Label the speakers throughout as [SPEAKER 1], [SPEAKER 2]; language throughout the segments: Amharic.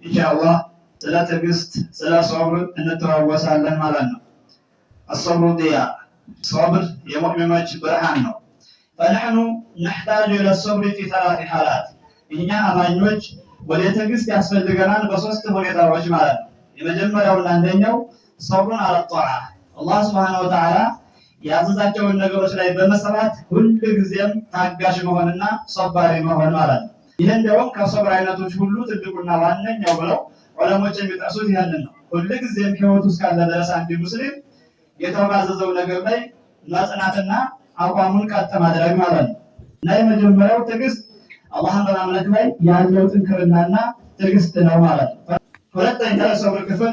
[SPEAKER 1] ኢንሻአላህ ስለ ትዕግስት፣ ስለ ሶብር እንተዋወሳለን ማለት ነው። الصبر ضياء፣ ሶብር የሙእሚኖች ብርሃን ነው። فنحن نحتاج إلى الصبر في ثلاث حالات፣ እኛ አማኞች ወደ ትዕግስት ያስፈልገናል በሶስት ሁኔታዎች ማለት ነው። የመጀመሪያውና አንደኛው صبر على الطاعة፣ አላህ سبحانه وتعالى ያዘዛቸውን ነገሮች ላይ በመስራት ሁል ጊዜም ታጋሽ መሆንና ሰባሪ መሆን ማለት ነው። ይህ እንዲያውም ከሶብር አይነቶች ሁሉ ትልቁና ዋነኛው ብለው ዑለሞች የሚጠቅሱት ይህንን ነው። ሁል ጊዜም ህይወቱ እስካለ ድረስ አንድ ሙስሊም ጌታው ባዘዘው ነገር ላይ መጽናትና አቋሙን ቀጥ ማድረግ ማለት ነው። እና የመጀመሪያው ትዕግስት አላህን በማምለክ ላይ ያለው ጥንክርናና ትዕግስት ነው ማለት ነው። ሁለተኛ የሶብር ክፍል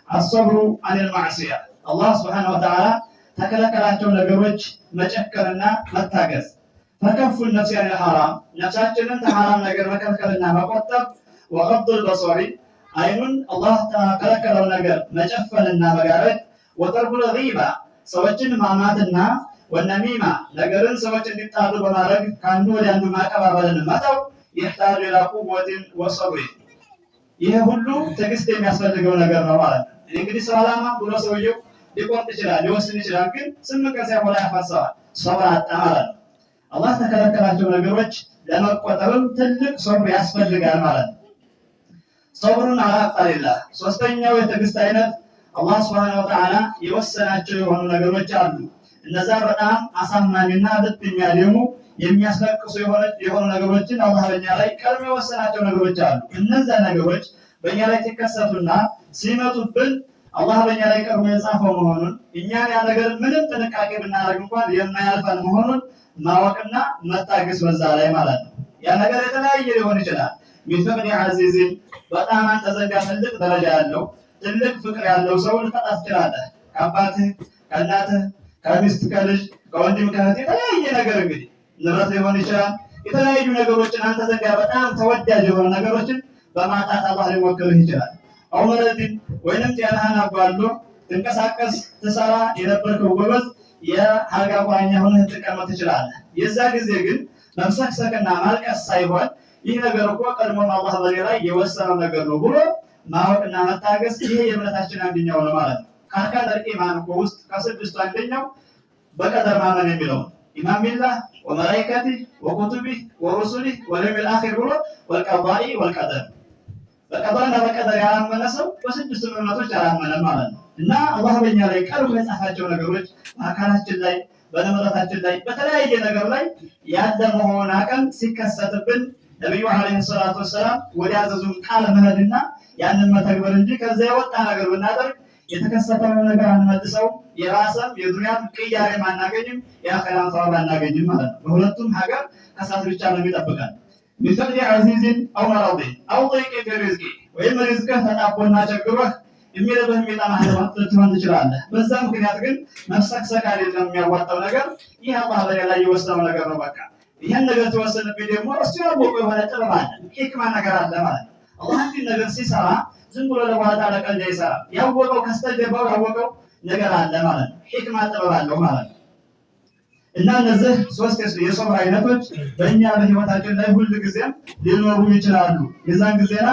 [SPEAKER 1] الصبر عن المعصية፣ አላህ سبحانه وتعالى ተከለከላቸው ነገሮች መጨከንና መታገዝ። فكف النفس عن الحرام፣ ነፍሳችንን ተሐራም ነገር መከልከልና መቆጠብ። وغض البصر፣ አይኑን አላህ ተከለከለው ነገር መጨፈንና መጋረድ። وترك الغيبة፣ ሰዎችን ማማትና والنميمة፣ ነገርን ሰዎች እንዲጣሉ በማድረግ ከአንዱ ወደ አንዱ ማቀባበልን መተው። يحتاج إلى قوة وصبر፣ ይሄ ሁሉ ትዕግስት የሚያስፈልገው ነገር ነው ማለት ነው። እንግዲህ ሰው አላማ ብሎ ሰውየው ሊቆርጥ ይችላል፣ ሊወስን ይችላል። ግን 8 ቀን ሳይሞላ ያፈርሰዋል። ሶብር አጣ ማለት ነው። አላህ ተከለከላቸው ነገሮች ለመቆጠብም ትልቅ ሶብር ያስፈልጋል ማለት ነው። صبر على أقدار الله፣ ሶስተኛው የትዕግስት አይነት አላህ سبحانه وتعالى የወሰናቸው የሆኑ ነገሮች አሉ። እነዛ በጣም አሳማሚና ልብ የሚያደሙ፣ የሚያስለቅሱ የሆኑ ነገሮችን አላህ በእኛ ላይ ቀድሞ የወሰናቸው ነገሮች አሉ። እነዛ ነገሮች በእኛ ላይ ሲከሰቱና ሲመጡብን አላህ በእኛ ላይ ቀድሞ የጻፈው መሆኑን፣ እኛን ያ ነገር ምንም ጥንቃቄ ብናደርግ እንኳን የማያልፈን መሆኑን ማወቅና መታገስ በዛ ላይ ማለት ነው። ያ ነገር የተለያየ ሊሆን ይችላል። من فقد عزيز፣ በጣም አንተ ዘንዳ ትልቅ ደረጃ ያለው፣ ትልቅ ፍቅር ያለው ሰው ልታጣ ትችላለህ። ከአባትህ፣ ከእናትህ፣ ከሚስት፣ ከልጅ፣ ከወንድም፣ ከእህት፣ የተለያየ ነገር እንግዲህ ንብረት ሊሆን ይችላል። የተለያዩ ነገሮችን አንተ ዘንዳ በጣም ተወዳጅ የሆኑ ነገሮችን በማጣት አላህ ሊሞክርህ ይችላል። أو مرض፣ ወይንም ጤናህን አጓድሎ ትንቀሳቀስ ትሰራ የነበርከው ጎበዝ የአልጋ ቁራኛ ሆነህ ትቀመጥ ትችላለህ። የዛ ጊዜ ግን መብሰክሰክና ማልቀስ ሳይሆን ይህ ነገር እኮ ቀድሞም አላህ በኔ ላይ የወሰነው ነገር ነው ብሎ ማወቅና መታገስ፣ ይሄ የእምነታችን አንደኛው ነው ማለት ነው። ከ أركان الإيمان እኮ ውስጥ ከስድስቱ አንደኛው በቀደር ማመን የሚለው ነው። إيمان بالله وملائكته وكتبه ورسله واليوم الآخر ብሎ والقضاء والقدر፣ በቀዷና በቀደር ያላመነ ሰው በስድስቱ እምነቶች ያላመነም ማለት ነው። እና አላህ በእኛ ላይ ቀድሞ የጻፋቸው ነገሮች በአካላችን ላይ፣ በንብረታችን ላይ፣ በተለያየ ነገር ላይ ያለ መሆን አቅም ሲከሰትብን ነቢዩ عليه الصلاة والسلام ወደ ያዘዙን ቃል መሄድና ያንን መተግበር እንጂ ከዛ የወጣ ነገር ብናደርግ የተከሰተውን ነገር አንመልሰው፣ የራስም የዱንያም ቅያሬም አናገኝም፣ የአኼራም ሰዋብ አናገኝም ማለት ነው። በሁለቱም ሀገር ከሳት ብቻ ነው የሚጠብቀን። من فقد عزيز أو مرض أو ضيق في الرزق፣ ወይም ሪዝቅህ ተጣቦና ቸግሮህ የሚርብህ የሚጠማህ ልትሆን ትችላለህ። በዛ ምክንያት ግን መፍሰክሰክ አይደለም የሚያዋጣው ነገር። ይህ አላህ በኔ ላይ የወሰነው ነገር ነው። በቃ ይህን ነገር ሲወስንብኝ ደግሞ እሱ ያወቀው የሆነ ጥበብ አለ፣ ሂክማ ነገር አለ ማለት ነው። አላህ አንድን ነገር ሲሰራ ዝም ብሎ ለዋጣ ለቀልድ አይሰራም። ያወቀው ከስተጀርባው ያወቀው ነገር አለ ማለት ነው። ሂክማ ጥበብ አለው ማለት ነው። እና እነዚህ ሶስት የሶብር አይነቶች በእኛ በህይወታችን ላይ ሁል ጊዜም ሊኖሩ ይችላሉ። የዛን ጊዜና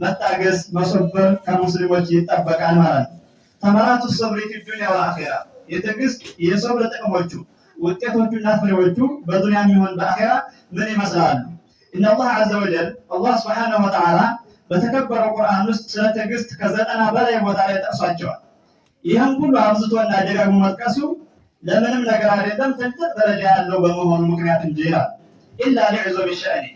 [SPEAKER 1] መታገስ መሶበር ከሙስሊሞች ይጠበቃል ማለት ነው። ثمرات الصبر في الدنيا والآخرة፣ የትዕግስት የሶብር ጥቅሞቹ፣ ውጤቶቹና ፍሬዎቹ በዱንያ የሚሆን በአኺራ ምን ይመስላሉ? إن الله عز وجل፣ አላህ سبحانه وتعالى በተከበረው ቁርአን ውስጥ ስለ ትዕግስት ከ90 በላይ ቦታ ላይ ጠቅሷቸዋል። ይህም ሁሉ አብዝቶና ደጋግሞ መጥቀሱ ለምንም ነገር አይደለም፣ ትልቅ ደረጃ ያለው በመሆኑ ምክንያት እንጂ ይላል። إلا لعظم شأنه፣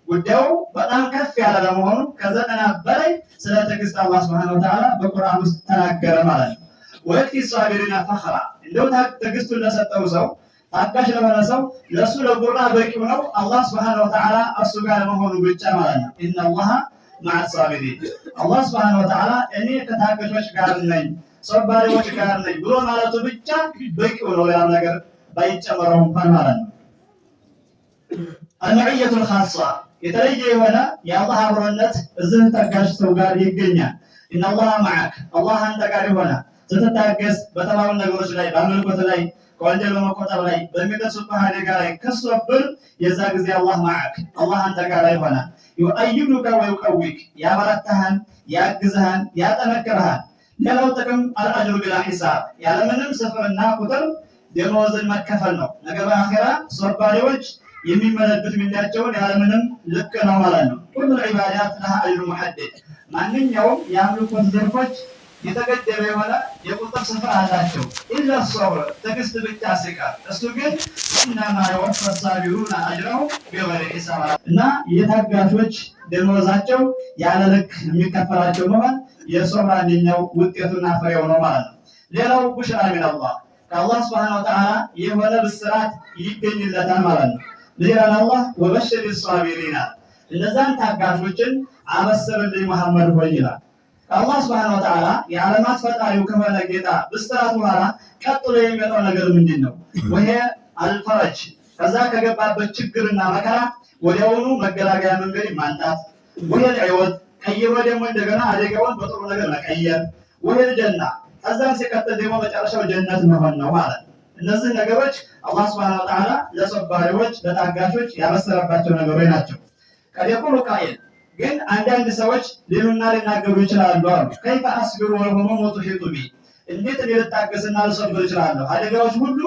[SPEAKER 1] ጉዳዩ በጣም ከፍ ያለ በመሆኑ ከ90 በላይ ስለ ትዕግስት አላህ سبحانه وتعالى በቁርአን ውስጥ ተናገረ ማለት ነው። ويكفي الصابرين فخرا፣ እንደው ትዕግስቱን ለሰጠው ሰው፣ ታጋሽ ለሆነ ሰው ለእሱ ለጉራ በቂው ነው አላህ سبحانه وتعالى እሱ ጋር መሆኑ ብቻ ማለት ነው። إن الله مع الصابرين፣ አላህ سبحانه وتعالى እኔ ከታጋሾች ጋር ነኝ፣ ሰባሪዎች ጋር ነኝ ብሎ ማለቱ ብቻ በቂው ነው፣ ሌላ ነገር ባይጨመረው እንኳን ማለት ነው። المعية الخاصة፣ የተለየ የሆነ የአላህ አብሮነት እዚህ ታጋሽ ሰው ጋር ይገኛል። إن الله معك፣ አላህ አንተ ጋር ይሆናል ስትታገስ በተባሉ ነገሮች ላይ፣ በአምልኮት ላይ፣ ከወንጀል በመቆጠብ ላይ በሚደርሱብህ አደጋ ላይ ከሶብር የዛ ጊዜ አላህ معك፣ አላህ አንተ ጋር ይሆናል። يؤيدك ويقويك፣ ያበረታህን፣ ያግዝህን፣ ያጠነክርሃል። ሌላው ጥቅም الأجر بلا حساب፣ ያለምንም ስፍርና ቁጥር ደመወዝን መከፈል ነው። ነገ በአኼራ ሶባሪዎች የሚመለዱት ምንዳቸውን ያለምንም ልክ ነው ማለት ነው። كل العبادات لها أجر محدد፣ ማንኛውም የአምልኮት ዘርፎች የተገደበ የሆነ የቁጥር ስፍር አላቸው። إلا الصبر፣ ትዕግስት ብቻ ሲቀር እሱ ግን إنما يوفى الصابرون أجرهم بغير حساب እና የታጋሾች ደመወዛቸው ያለ ልክ የሚከፈላቸው መሆን የሶብር አንደኛው ውጤቱና ፍሬው ነው ማለት ነው። ሌላው بشرى من الله፣ ከአላህ سبحانه وتعالى የሆነ ብስራት ይገኝለታል ማለት ነው። ሌላን አላህ وبشر الصابرين፣ እነዛን ታጋሾችን አበስርልኝ መሐመድ ሆይ ይላል። ከአላህ سبحانه وتعالى የዓለማት ፈጣሪው ከሆነ ጌታ ብስራት በኋላ ቀጥሎ የሚመጣው ነገር ምንድን ነው? وهي الفرج፣ ከዛ ከገባበት ችግርና መከራ ወዲያውኑ መገላገያ መንገድ ማንጣት፣ وهي العوض፣ ቀይሮ ደግሞ እንደገና አደጋውን በጥሩ ነገር መቀየር፣ وهي الجنة፣ ከዛም ሲቀጥል ደግሞ መጨረሻው ጀነት መሆን ነው ማለት ነው። እነዚህ ነገሮች አላህ سبحانه وتعالى ለሰባሪዎች ለታጋሾች ያበሰረባቸው ነገሮች ናቸው። قد يقول قائل፣ ግን አንዳንድ ሰዎች ሊሉና ሊናገሩ ይችላሉ አሉ። كيف أصبر والهموم تحيط بي፣ እንዴት እኔ ልታገስና ልሰብር እችላለሁ? አደጋዎች ሁሉ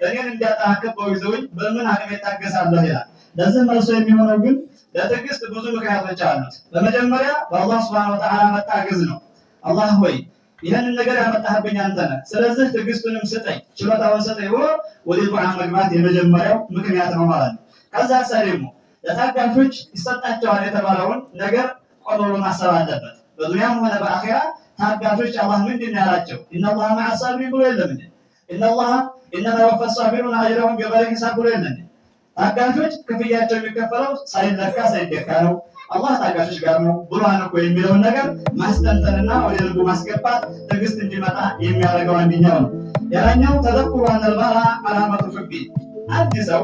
[SPEAKER 1] እኔን እንዲያጠናክበው ይዘውኝ በምን አቅሜ እታገሳለሁ ይላል። ለዚህ መልሶ የሚሆነው ግን ለትዕግስት ብዙ ምክንያቶች አሉት። በመጀመሪያ በአላህ سبحانه وتعالى መታገዝ ነው። አላህ ሆይ ይህንን ነገር ያመጣህብኝ አንተ ነህ፣ ስለዚህ ትዕግስቱንም ስጠኝ፣ ችሎታውን ስጠኝ ብሎ ወደ ዱዓ መግባት የመጀመሪያው ምክንያት ነው ማለት ነው። ከዛ ደግሞ ለታጋሾች ይሰጣቸዋል የተባለውን ነገር ቆም ብሎ ማሰብ አለበት። በዱንያም ሆነ በአኼራ ታጋሾች አላህ ምንድን ነው ያላቸው? إن الله مع الصابرين ብሎ የለም እንዴ? إن الله إنما يوفى الصابرون أجرهم بغير حساب ብሎ የለም እንዴ? ታጋሾች ክፍያቸው የሚከፈለው ሳይለካ ሳይደካ ነው። አላህ ታጋሾች ጋር ነው ብሏል እኮ የሚለውን ነገር ማስተንተንና ወደ ልቡ ማስገባት ትዕግስት እንዲመጣ የሚያደርገው አንደኛው ነው። ሌላኛው تذكر أن البلاء علامة حب፣ አንድ ሰው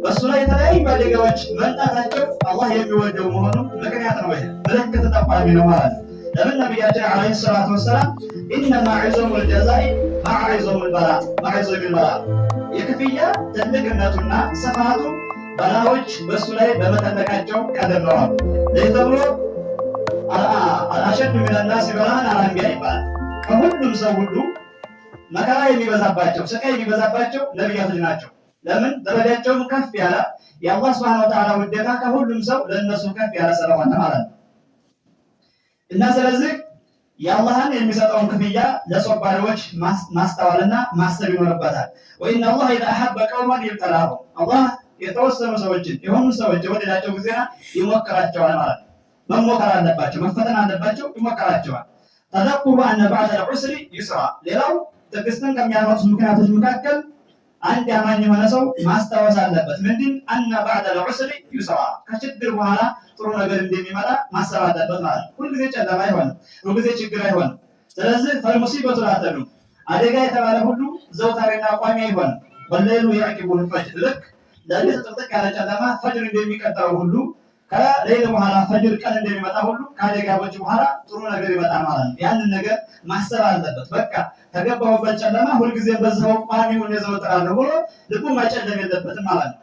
[SPEAKER 1] በእሱ ላይ የተለያዩ አደጋዎች መምጣታቸው አላህ የሚወደው መሆኑ ምክንያት ነው። ይሄ ምልክት ጠቋሚ ነው ማለት ነው። ለምን ነቢያችን عليه الصلاة والسلام إنما عظم الجزاء مع عظم البلاء مع عظم البلاء፣ የክፍያ ትልቅነቱና ስፋቱ በላዎች በእሱ ላይ በመጠለቃቸው ቀደመዋል። ለዚህ ተብሎ الأشد من الناس بلاء الأنبياء ይባላል። ከሁሉም ሰው ሁሉ መከራ የሚበዛባቸው ስቃይ የሚበዛባቸው ነቢያቶች ናቸው። ለምን ደረጃቸውም ከፍ ያለ የአላህ سبحانه وتعالى ውዴታ ከሁሉም ሰው ለእነሱ ከፍ ያለ ስለሆነ ማለት ነው። እና ስለዚህ የአላህን የሚሰጠውን ክፍያ ለሶባሪዎች ማስተዋልና ማሰብ ይኖርበታል። وإن الله إذا أحب قوما ابتلاهم፣ አላህ የተወሰኑ ሰዎችን የሆኑ ሰዎች የወደዳቸው ጊዜና ይሞክራቸዋል ማለት ነው። መሞከር አለባቸው፣ መፈተን አለባቸው፣ ይሞከራቸዋል። تذكر أن بعد العسر يسرا፣ ሌላው ትዕግስትን ከሚያመጡት ምክንያቶች መካከል አንድ አማኝ የሆነ ሰው ማስታወስ አለበት። ምንድን أن بعد العسر يسرا፣ ከችግር በኋላ ጥሩ ነገር እንደሚመጣ ማሰብ አለበት ማለት ነው። ሁልጊዜ ጨለማ አይሆንም፣ ሁልጊዜ ችግር አይሆንም። ስለዚህ فالمصيبة لا تدوم፣ አደጋ የተባለ ሁሉ ዘውታሪና ቋሚ አይሆንም። والليل يعقبه الفجر፣ ልክ ለሊት ጥቅጥቅ ያለ ጨለማ ፈጅር እንደሚቀጥለው ሁሉ ከሌሊት በኋላ ፈጅር ቀን እንደሚመጣ ሁሉ ከአደጋዎች በኋላ ጥሩ ነገር ይመጣል ማለት ነው። ያንን ነገር ማሰብ አለበት። በቃ ከገባሁበት ጨለማ ሁልጊዜም በዛው ቋሚ ሆኜ ዘወትራለሁ ብሎ ልቡ ማጨለም የለበትም ማለት ነው።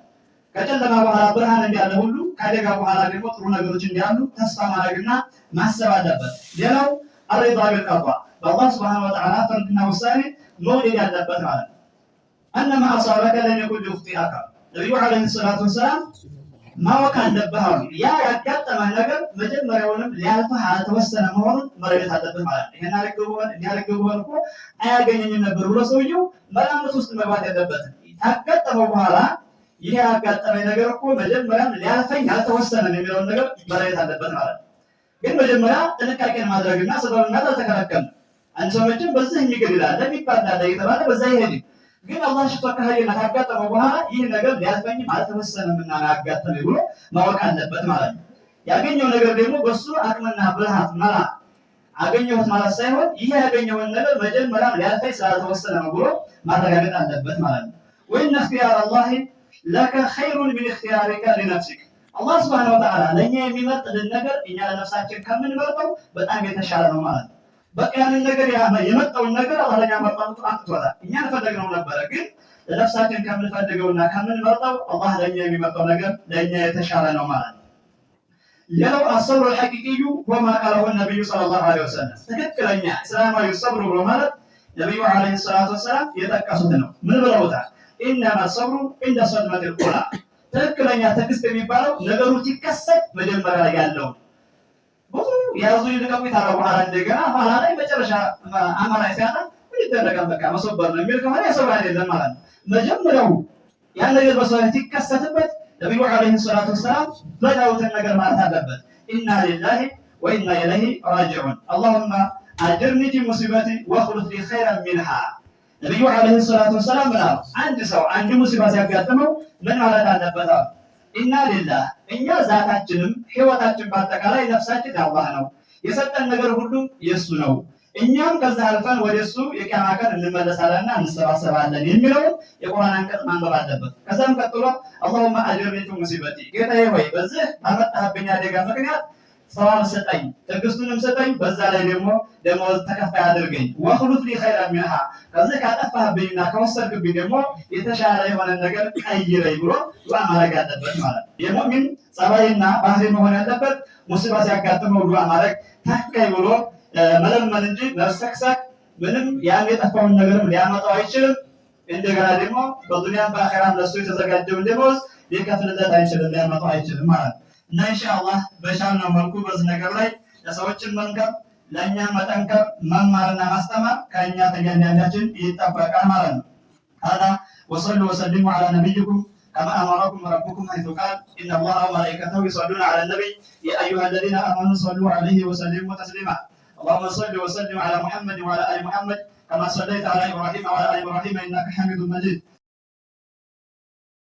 [SPEAKER 1] ከጨለማ በኋላ ብርሃን እንዳለ ሁሉ ከአደጋ በኋላ ደግሞ ጥሩ ነገሮች እንዳሉ ተስፋ ማድረግና ማሰብ አለበት። ሌላው الرضا بالقضاء፣ በአላህ سبحانه وتعالى ፍርድና ውሳኔ መውደድ ያለበት ማለት ነው። أن ما أصابك لم يكن ليخطئك፣ ነቢዩ عليه الصلاة والسلام ማወቅ አለብህ አሉ። ያ ያጋጠመህ ነገር መጀመሪያውንም ሊያልፍህ አልተወሰነ መሆኑን መረዳት አለብህ ማለት ነው። ይሄን አድርገው ቢሆን እንዲህ አድርገው ቢሆን እኮ አያገኘኝም ነበር ብሎ ሰውየው መላምት ውስጥ መግባት የለበትም። ካጋጠመው በኋላ ይሄ ያጋጠመኝ ነገር እኮ መጀመሪያም ሊያልፈኝ አልተወሰነም የሚለውን ነገር መረዳት አለበት ማለት ነው። ግን መጀመሪያ ጥንቃቄን ማድረግና ሰበብነት አልተከለከልንም። አንድ ሰው መቼም በዚህ የሚገድል አለ የሚባል አለ እየተባለ በዛ ይሄድ። ግን አላህ ሽቶ ከሄደና ካጋጠመው በኋላ ይህ ነገር ሊያልፈኝም አልተወሰነም እና ነው ያጋጠመኝ ብሎ ማወቅ አለበት ማለት ነው። ያገኘው ነገር ደግሞ በሱ አቅምና ብልሃት መላ አገኘሁት ማለት ሳይሆን ይህ ያገኘውን ነገር መጀመሪያም ሊያልፈኝ ስላልተወሰነ ነው ብሎ ማረጋገጥ አለበት ማለት ነው። وإن اختيار الله لك خير من اختيارك لنفسك፣ አላህ سبحانه وتعالى ለእኛ የሚመርጥልን ነገር እኛ ለነፍሳችን ከምንመርጠው በጣም የተሻለ ነው ማለት ነው። በቃ ያንን ነገር የመጣውን ነገር አላህ ለኛ መርጦ አምጥቶታል። እኛ እንፈለግነው ነበረ፣ ግን ለነፍሳችን ከምንፈልገውና ከምንመርጠው አላህ ለእኛ የሚመርጠው ነገር ለእኛ የተሻለ ነው ማለት ነው። ሌላው الصبر الحقيقي هو ما قاله النبي صلى الله عليه وسلم። ትክክለኛ እስላማዊ ሰብሩ ብሎ ማለት ነቢዩ عليه الصلاة والسلام የጠቀሱት ነው። ምን ብለውታል? إنما الصبر عند الصدمة الأولى። ትክክለኛ ትዕግስት የሚባለው ነገሩ ሲከሰት መጀመሪያ ላይ ያለው፣ ብዙ ያዙ ይልቀቁ ታረ በኋላ እንደገና ኋላ ላይ መጨረሻ አማራጭ ሲያጣ ምን ይደረጋል በቃ መሰበር ነው የሚል ከሆነ የሰብር አይደለም ማለት ነው። መጀመሪያው ያን ነገር በሰው ላይ ሲከሰትበት ነቢዩ عليه الصلاة والسلام በዳውትን ነገር ማለት አለበት። إنا لله وإنا إليه راجعون، اللهم أجرني في مصيبتي واخلف لي خيرا منها። ነቢዩ عليه الصلاة والسلام ምን አሉ? አንድ ሰው አንድ ሙሲባ ሲያጋጥመው ምን ማለት አለበት አሉ? إنا لله፣ እኛ ዛታችንም ህይወታችን በአጠቃላይ ነፍሳችን የአላህ ነው። የሰጠን ነገር ሁሉ የእሱ ነው። እኛም ከዛ አልፈን ወደ እሱ የቂያማ ቀን እንመለሳለንና እንሰባሰባለን የሚለውን የቁርአን አንቀጽ ማንበብ አለበት። ከዛም ቀጥሎ اللهم أجرني في مصيبتي፣ ጌታዬ ሆይ በዚህ ባመጣህብኝ አደጋ ምክንያት ሰዋብ ስጠኝ፣ ትዕግስቱንም ስጠኝ፣ በዛ ላይ ደግሞ ደመወዝ ተከፋይ አድርገኝ። واخلف لي خيرا منها፣ ከዚህ ካጠፋህብኝና ከወሰድክብኝ ደግሞ የተሻለ የሆነ ነገር ቀይረኝ ብሎ ዱዓ ማድረግ አለበት ማለት ነው። የሙእሚን ጸባይና ባህሪ መሆን ያለበት ሙሲባ ሲያጋጥመው ዱዓ ማድረግ፣ ታካይ ብሎ መለመን እንጂ መሰክሰክ ምንም ያን የጠፋውን ነገርም ሊያመጣው አይችልም። እንደገና ደግሞ በዱንያም በአኼራም ለሱ የተዘጋጀውን ደመወዝ ሊከፍልለት አይችልም፣ ሊያመጣው አይችልም ማለት ነው። እና ኢንሻአላህ በቻልነው መልኩ በዚህ ነገር ላይ ለሰዎችን መምከር፣ ለእኛ መጠንከር፣ መማርና ማስተማር ከእኛ ከእያንዳንዳችን ይጠበቃል ማለት ነው። هذا وصلوا وسلموا على نبيكم كما امركم ربكم حيث قال: ان الله وملائكته يصلون على النبي، يا ايها الذين امنوا صلوا عليه وسلموا تسليما. اللهم صل وسلم على محمد وعلى ال محمد كما صليت على ابراهيم وعلى ال ابراهيم انك حميد مجيد.